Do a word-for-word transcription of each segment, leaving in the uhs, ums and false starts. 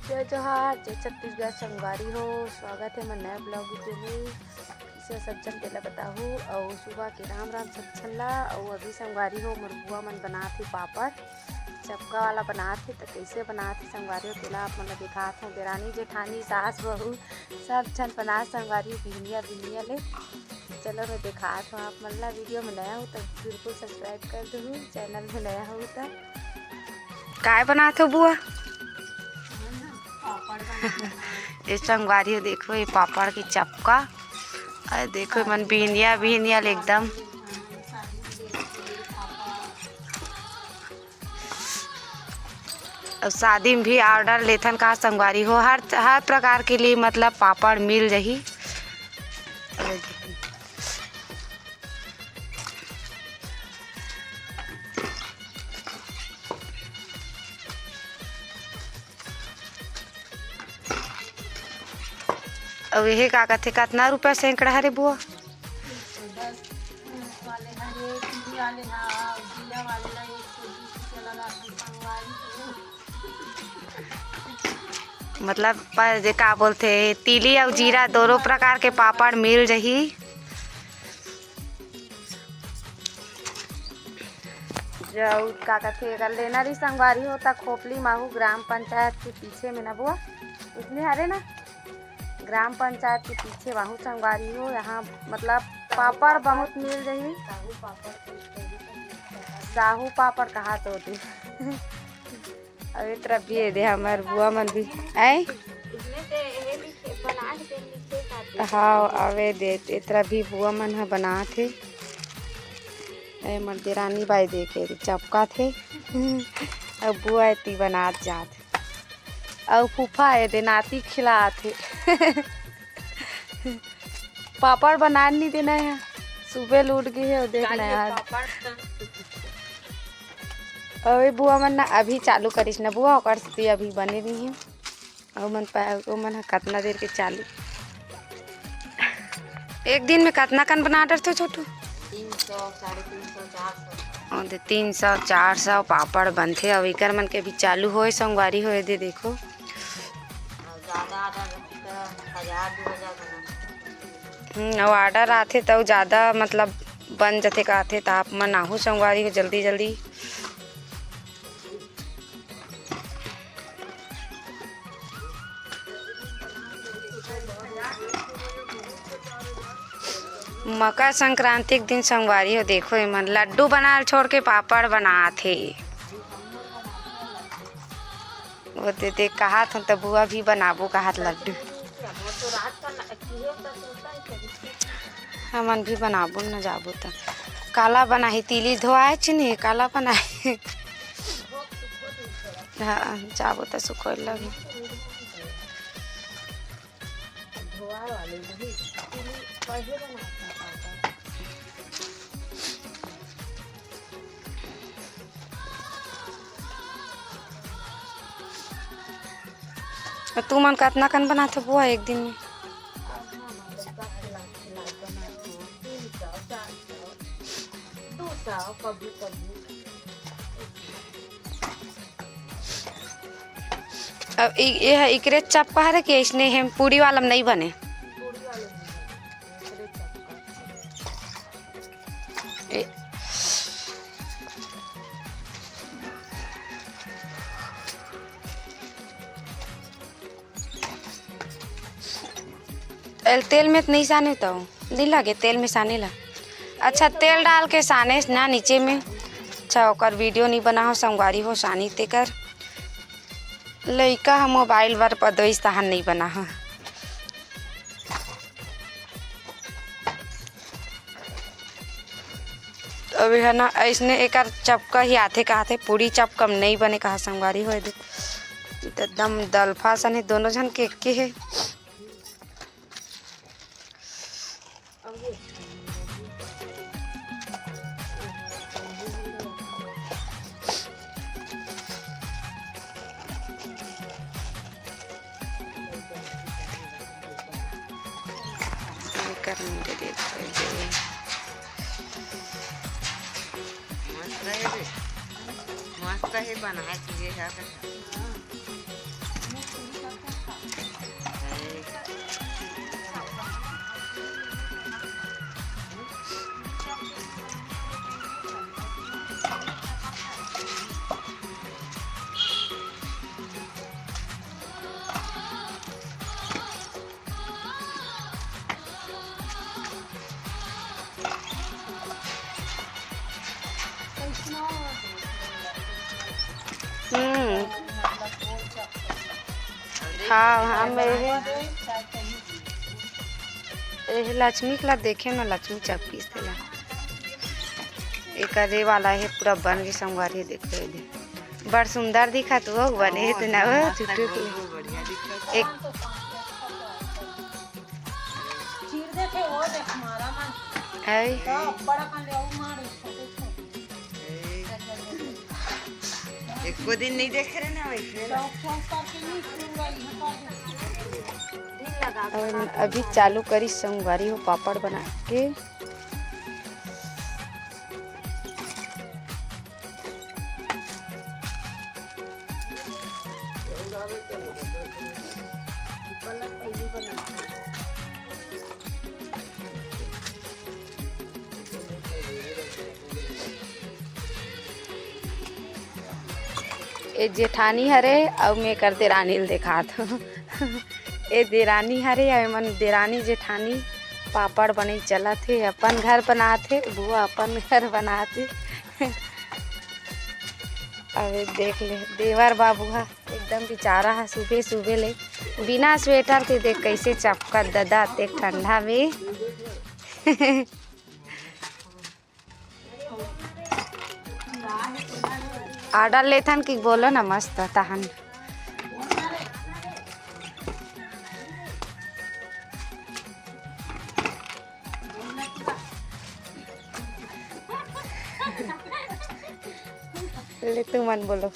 जय जोहार, जय छत्तीसगढ़ संगवारी हो, स्वागत हे मोर नया vlog video में। कइसे सब झन तेला बताहू, अउ सुबह के राम राम सब झन ला। अउ अभी संगवारी हो, मोर बुआ मन बनात हे पापड़, चपका वाला बनात हे। त कइसे बनात हे संगवारी हो, तेला आप मन ला दिखात हूँ। देरानी जेठानी, सास बहू, सब झन बनात संगवारी हो, बिहनिया बिहनिया ले। चलो, मैं दिखात हूँ आप मन ला। Video में नया हो त बिल्कुल subscribe कर दूँ, channel में नया हो त। काय बनात हो बुआ? ये संगवारी हो, देखो, ये पापड़ के चपका। अरे देखो, मन बिहनिया बिहनिया ले एकदम। अब शादी में भी order लेथन का संगवारी हो, हर हर प्रकार के लिए, मतलब, पापड़ मिल जही। अउ एहे का कथे, कतना रुपया सैकड़ा हरे बुआ? मतलब, पर जे का बोलथे, तिली अउ जीरा दोनों प्रकार के पापड़ मिल जही। जउ का कथे, अगर लेना रही संगवारी हो, त खोपली माहू ग्राम पंचायत के पीछे में ना बुआ, इसने हरे ना, ग्राम पंचायत के पीछे माहू संगवारी हो। यहाँ, मतलब, पापड़ बहुत मिल जही। साहू पापड़ कहा तो होती। अउ ए तरफ भी ए दे, हमर बुआ मन भी। आय? हाँ, अउ ए दे, ए तरफ भी बुआ मन ह बनात हे। ए, मोर देरानी बाई देखे चपकात हे। अउ बुआ एती बनात जात हे। अउ फूफा ए दे नाती खिलात हे। पापड़ बनान नहीं देना है, सुबह लूट गई है, देखना यार। अउ ए बुआ मन ना अभी चालू करिस ना बुआ, ओकर सेती अभी बने नहीं है। अउ मन पा-, ओ मन ह कतना देर के चालू। एक दिन में कतना कन बना डरथे छोटू? तीन सौ, साढ़े तीन सौ, चार सौ। ओ दे, तीन सौ, चार सौ पापड़ बनथे। अउ इकर मन के अभी चालू होए, संगवारी होए दे, देखो। अउ ज्यादा order रहिथे त हजार, दू हजार बना। हम्म, अउ order आथे त अउ ज्यादा, मतलब, बन जथे का आथे, त आप मन आहू संगवारी हो जल्दी जल्दी। मकर संक्रांति के दिन संगवारी हो, देखो, एमन लड्डू बनाल छोड़ के पापड़ बनात हे। वो दे, दे, कहात हन त बुआ भी बनाबो कहात लड्डू। हमन भी बनाबो न जाबो त। काला बनाही, तिली धोआए चिन्ही, काला बनाही। हाँ, जाबो त सुखोए लगी। अउ तुमन कतना कन बनाथो बुआ एक दिन में? अब इ-, ये है इकरे चपका हरे कि इसने हम पूरी वाला में नहीं बने? ए-, तेल, तेल में त नहीं साने तो नहीं लगे, तेल में साने ला। अच्छा, तेल डाल के साने ना नीचे में। अच्छा, ओकर video नहीं बना हो, संगवारी हो, सानी तेकर। लइका ह मोबाइल बर पदोइस तहान नहीं बना हो। अब यह ना, ऐसने एकर चपका ही आथे, कहाथे पूरी चपका में नहीं बने, कहा संगवारी होए दे। ई त एकदम दलफा सन हे, दोनों झन के एके हे। एकर मुंडे देख दे। मस्त हे रे। मस्त हे बनाए चीजे हे। हम्म। हाँ, हाँ, मैं ये, ये लक्ष्मी के ला देखे ना, लक्ष्मी चपकी से ला। एक अरे वाला है, पूरा बन के संगवारी, देखो ये दे। बड़ सुंदर दिखत हो, बने है तो ना हो, मस्त छुट्टी के। बढ़िया दिखत। एक चीर देखे, वो देख, मारा मन। है। तो बड़ा कर ले, वो मार, छोटे छोटे। एको दिन नहीं देखे रहे ना वैसे। और अभी चालू करी संगवारी हो पापड़ बना के। ए जेठानी हरे अउ मैं कर देरानी ल देखात हूँ। ए देरानी हरे अउ एमन देरानी जेठानी पापड़ बने चलत हे, अपन घर बनात हे, बुआ अपन घर बनात हे। अबे देख ले देवर बाबू हा एकदम बेचारा हा सुबह सुबह ले बिना स्वेटर के देख कैसे चपकत ददा ते ठंडा में। ऑर्डर लेथन कि बोलो ना मस्त तहन। ले तुमन बोलो।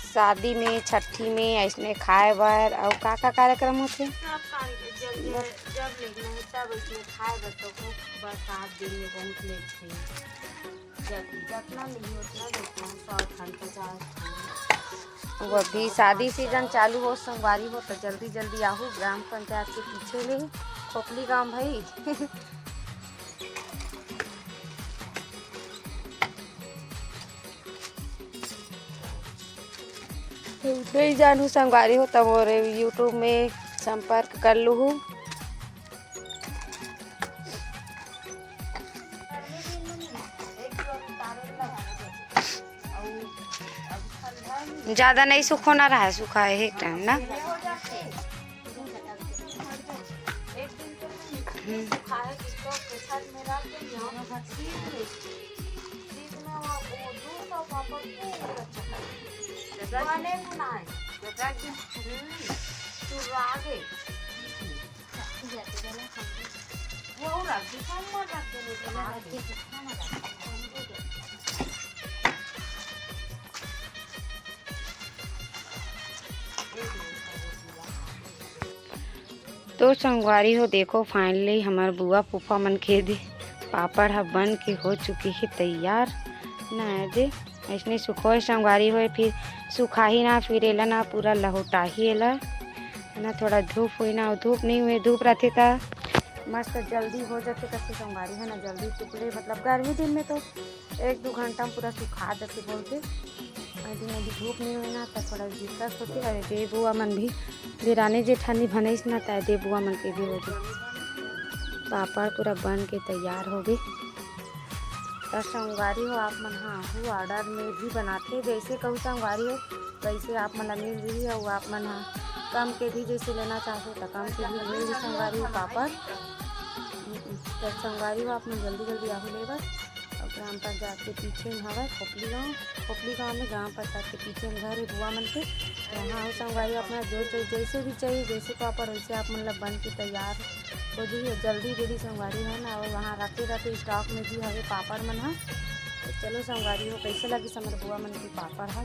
शादी में, छट्ठी में, अइसने खाए बर अउ का का कार्यक्रम होथे? सब कार्यक्रम, जब, जब लेगना हे तब अइसने खाए बर तो खूब बरसात दिन में बहुत लेगथे। जत-, जतना मिलही ओतना देथन, सौ ठन, पचास ठन। वो अभी शादी सीजन चालू हो, संगवारी हो, तो जल्दी जल्दी आहू ग्राम पंचायत के पीछे ले खोपली गांव भाई। नहीं जानू संगवारी हो, तो मोरे YouTube में संपर्क कर लूहू। ज्यादा नहीं सुखोना रहा, सुखा है एक टाइम ना। हम्म। तो संगवारी हो, देखो finally हमर बुआ फूफा मन के दे पापड़ ह बन के हो चुके हे तैयार। ना दे, अइसने सुखोय संगवारी होय, फिर सुखाही ना, फिर एला ना पूरा लहुटाही एला, है ना। थोड़ा धूप होई ना, धूप नहीं हुए, धूप रहते ता मस्त जल्दी हो जाते, कथे संगवारी है ना, जल्दी टुकड़े, मतलब गर्मी दिन में तो एक दू घंटा में पूरा सुखा जाथे बोलथे। अभी, अभी धूप नहीं होय ना, त थोड़ा दिक्कत होथे। अरे दे बुआ मन भी, देरानी जेठानी भनइस ना, त दे बुआ मन के भी हो गे। पापड़ पूरा बन के तैयार हो गे। त संगवारी हो, आप मन हा आहू, order में भी बनाथे, जैसे कहू संगवारी हो, वैसे आप मन ला मिल रही है। वो आप मन हा कम के भी जैसे लेना चाहते, त कम के भी मिल रही संगवारी हो पापड़। त संगवारी हो, आप मन जल्दी जल्दी आहू लेबर। अउ ग्राम पंचायत के पीछे में हवय खोपली गांव। खोपली गांव में ग्राम पंचायत के पीछे में घर हे बुआ मन के। वहाँ हो संगवारी, अपना जो चाहिए, जैसे भी चाहिए, जैसे पापड़, वैसे आप मन ला बन के तैयार हो जाही। जल्दी जल्दी संगवारी है ना, और वहाँ रखे रखे stock में भी हवे पापड़ मन ह। तो चलो संगवारी हो, कैसे लगिस हमर बुआ मन के पापड़ ह?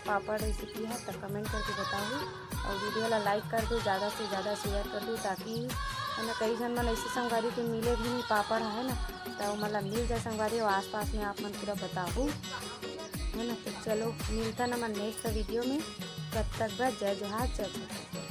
पापड़ recipe ह, त comment करके बताहू। और video ला like कर दो, ज़्यादा से ज़्यादा share कर दो, ताकि ना कई झन मन ऐसे संगवारी के मिले भी नहीं पापड़ है ना, तो मतलब मिल जाए संगवारी हो आसपास में, आप मन पूरा बताहू, है ना। तो चलो मिलता ना मन नेक्स्ट वीडियो में, तब तक बस जय जोहार, जय छत्तीसगढ़।